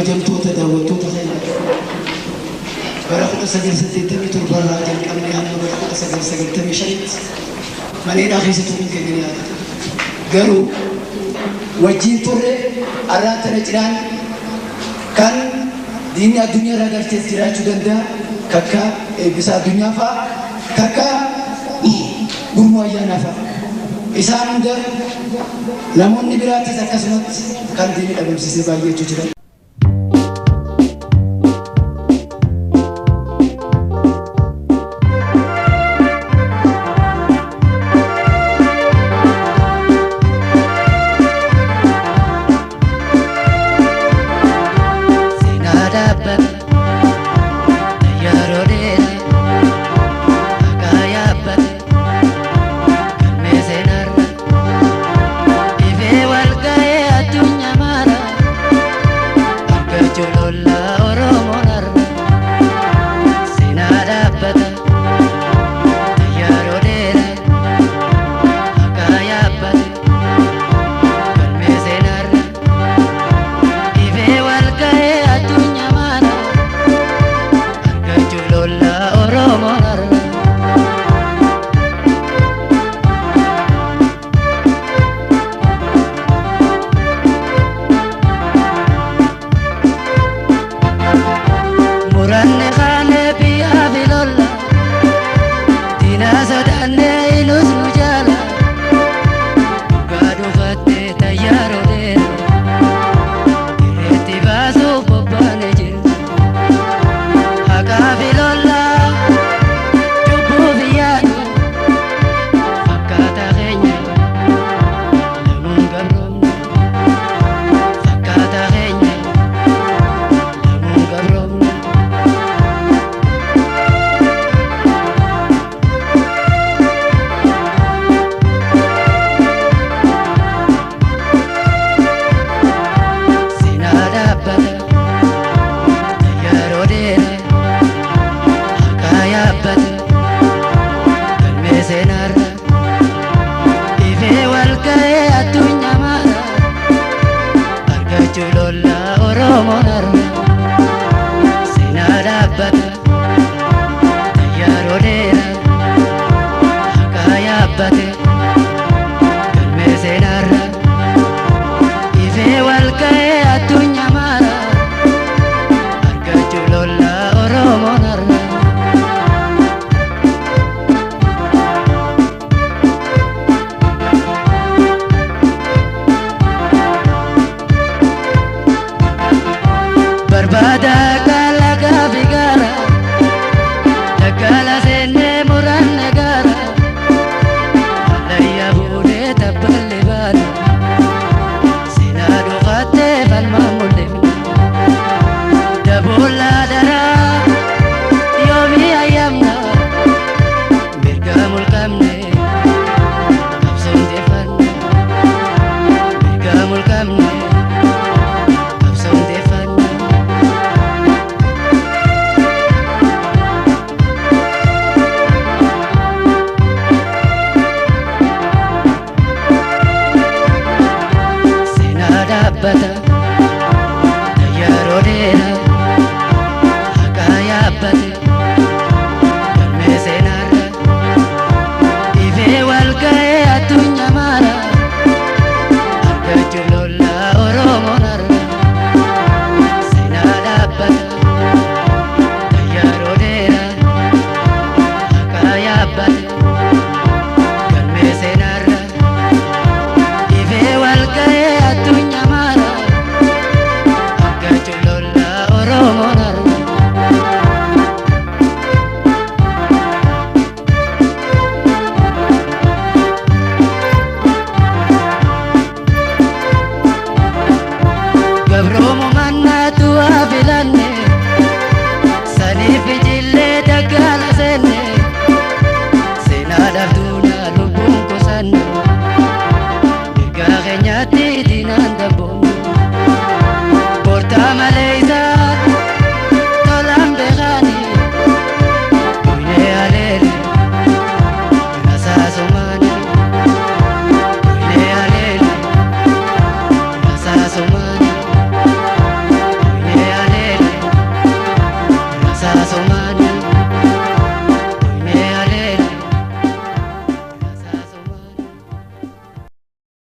Kabajamtoota daawwattoota keenya, bara 1987 irraa jalqabnee hamma bara 1995tti mana hidhaa keessa turuun keenya ni yaadatama. Garuu wajjin turre arraan tana cinaan kan diinni addunyaa irraa galchees jiraachuu danda'a. Kakka Eebbisaa Addunyaa fa'a, kakka Gurmuu Ayyaanaa fa'a. Isaan hunda namoonni biraatis akkasumatti kan diinni dhabamsiisee baay'eetu jira. Seenaa dhaabbata yeroo dheeraa haqaa yaabbate galmee seenaarra ifee wal ga'ee addunyaa maara argachuu lollaa Oromoon har'a. Seenaa dhaabbata yeroo dheeraa haqaa yaabbate galmee seenaarra ifee wal ga'ee addunyaa maara argachuu lollaa Oromoon har'a. Muranne kaane biyyaa fi lolla, diina sodaanne ilus nu jaala, dhugaa dhufatte tayyaaroo dheera, dirreetti baasuuf bobbaane jira. Haqaa fi lolla, cubbuu fi yaadu, fakkaata keenya lamuun gabroomne, fakkaata keenya lamuun gabroomne. Seenaa dhaabbata yeroo dheeraa haqaa yaabbate galmee seenaarra ifee wal ga'ee addunyaa maara argachuu lollaa Oromoon har'a. Seenaa dhaabbata yeroo dheeraa haqaa yaabbate galmee seenaarra ifee wal ga'ee addunyaa maara argachuu lollaa Oromoon har'a. Barbaada